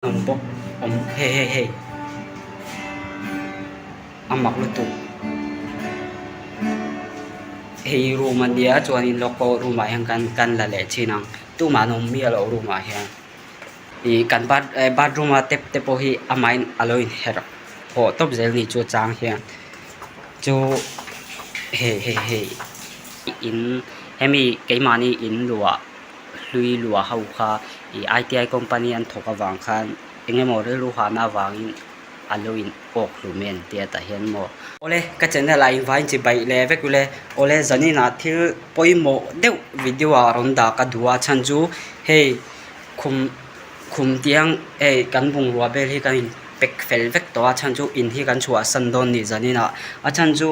Awm bawk awm hei hei hei a mak lutuk hei room a nia chuanin lawk pawh room ah hian kan kan la leh thin ang tumah an awm miah loh room ah hian ih kan bath eh bathroom a tap te pawh hi amahin a lo inherh haw tawp zel ni chu chang hian chu hei hei hei in hemi keimahni in luah. hlui luah ho kha ih I company an thawk avang khan eng emaw rilru hahna avangin a lo in awk hlum em tia tah hian maw. Awle ka channel ah invai chi baih leh vek ule awle zanin ah thil pawimawh deuh video ah rawn dah ka duh a chhan chu hei khum khum tiang hei kan bungrua vel hi kan in pack fel vek tawh a chhan chu in hi kan chhuah san dawn a ni zanin ah a chhan chu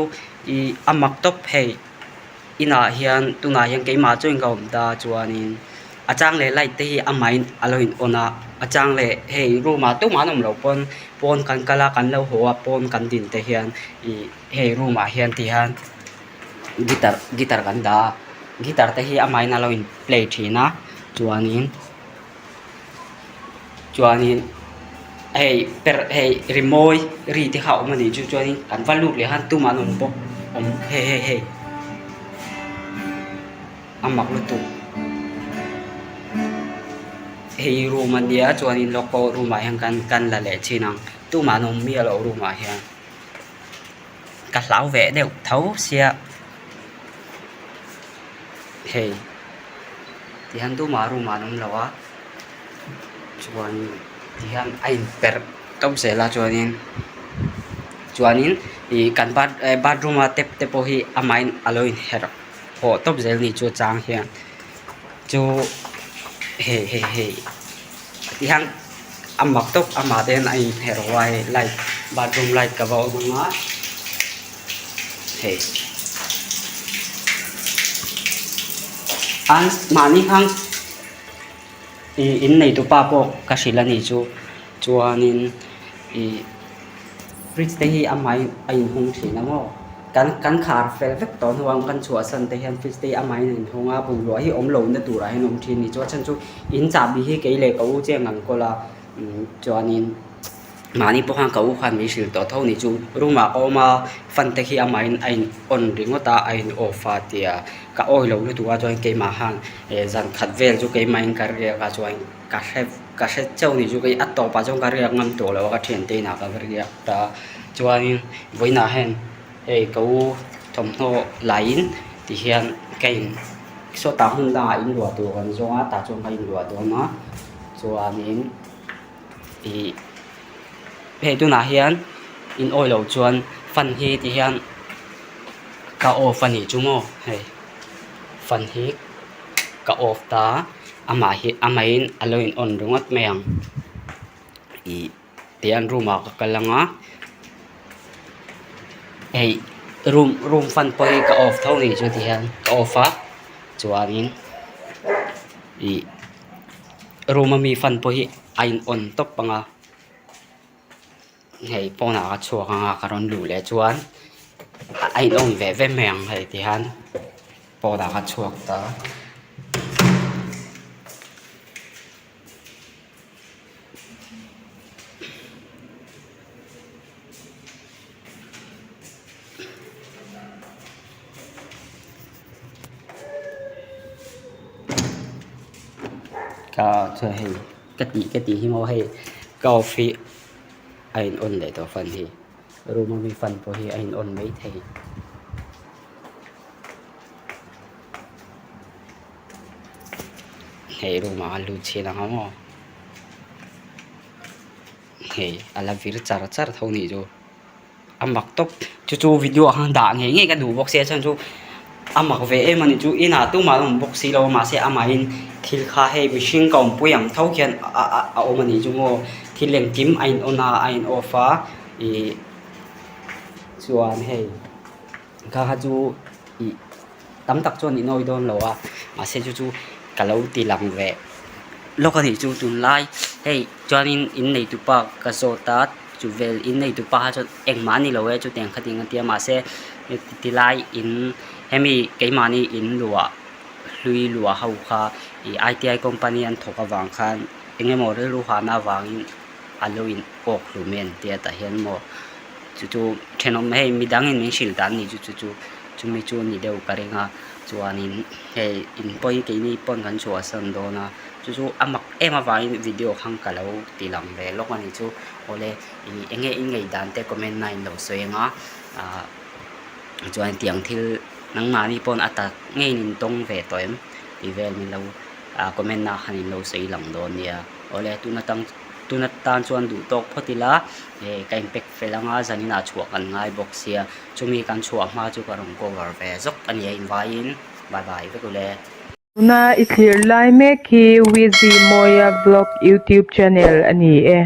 ih a mak tawp hei. Inah hian tunah hian keimah chuan ka awm ta chuanin a chang leh light te hi amahin a lo in on a a chang leh hei room ah tumah an awm loh pawn pawn kan kal a kan lo haw a pawn kan din te hian ih hei room ah hian ti hian guitar guitar kan dah a guitar te hi amahin a lo in play thin a chuanin. Chuanin hei perh hei rimawi ri te kha a awm a nih chu chuanin kan va lut leh khan tumah an awm bawk awm hei hei hei a mak lutuk hei room a nia chuanin lawk pawh room ah hian kan kan la leh thin ang tumah an awm miah loh room ah hian ka hlau ve deuh tho sia hei. Tihian tumah room ah an awm lo a chuanin tihian a inperh tawp zel a chuanin chuanin ih kan bath eh bathroom a tap te pawh hi amahin a lo inherh haw tawp zel a ni chu chang hian chu hei hei hei tihian a mak tawp amah te hian a inherh haw a hei light bathroom light ka va awm ang a hei an mahni khan ih in nei tupa pawh ka hrilh a nih chu chuanin ih fridge te hi amahin a inhung thin a maw kan kan khar fel vek tawh hnuah kan chhuahsan te hian fridge te hi amahin a inhung a bungrua hi awm lohna turah hian a awm thin a ni chu a chhan chu in chahbi hi kei leh ka u chiang ang kawl a chuanin. Mahni pawh khan ka u khan min hrilh tawh tho ni chu room ah ka awm a fan te khi amahin a in on ringawt a a in off a tia ka awi lo lutuk a chuan keimah khan eh zan khat vel chu keimahin ka riak a chuan ka hre ka hre chauh ni chu kei a tawpah chuan ka riak ngam tawh lo a ka thiante inah ka va riak ta chuanin vawiinah hian hei ka u thawmhnaw laiin tihian ka in sawtah hmun dangah in luah tur kan zawng a tah chuan ka inluah dawn a chuanin. Ih hei tunah hian in awi loh chuan fan hi ti hian ka off a nih chu maw hei fan hi ka off ta amah hi amahin a lo in on ringawt mai ang ih tihian room ah ka kal ang a hei room room fan pawh hi ka off tho a nih chu ti hian ka off a chuanin ih. Room a mi fan pawh hi a in on tawp ang a hei pawnah ka chhuak ang a ka rawn luh leh chuan a in on ve ve mai ang hei ti hian pawnah ka chhuak ta. Ka chuan hei ka tih ka tih hi maw hei ka off hi a in on leh tawh fan hi room a mi fan pawh hi a in on maithei. Hei room ah a lut chhin ang a maw hei a la vir char char tho nih chu. A mak tawp chu chu video ah khan dah ngei ngei ka duh bawk sia chuan chu a mak ve em a nih chu inah tumah an awm bawk si lo a mahse amahin thil kha hei mihring ka awmpui ang tho khian a a a awm a nih chu maw thil engkim a in on a a in off a ih chuan hei kha kha chu ih tam tak chuan in awih dawn lo a mahse chu chu ka lo ti lang ve lawk a nih chu tunlai hei chuanin in neitupa ka zawt a chu vel in neitupa kha chuan engmah a ni lo e chutiang khatin a ti a mahse tilai in hemi keimahni in luah hlui luah ho kha ih I T I company an thawk avang khan. Eng emaw rilru hahna avangin a lo in awk hlum e an tia tah hian maw chu chu thenawm hei midangin min hrilh dan ni chu chu chu chumi chu a ni deuh ka ring a chuanin hei in pawh hi keini pawn kan chhuahsan dawn a chu chu a mak em avangin video khan ka lo ti lang ve lawk a ni chu awle ih eng nge in ngaihdan te comment na in lo sawi ang a ah chuan tiang thil nangmahni pawn a tak ngeiin in tawng ve tawh em tih vel min lo. ah comment ah khan in lo sawi lang dawn nia awle tun atang tun atan chuan duh tawk phawt ila eh ka in pack fel anga zanin ah chhuah kan ngai bawk sia chumi kan chhuah hma chu ka rawn cover ve zawk a ni a invaiin bye bye vek ule. Tuna i thlir lai mek hi Wizzy Mawia Vlog YouTube channel a ni e.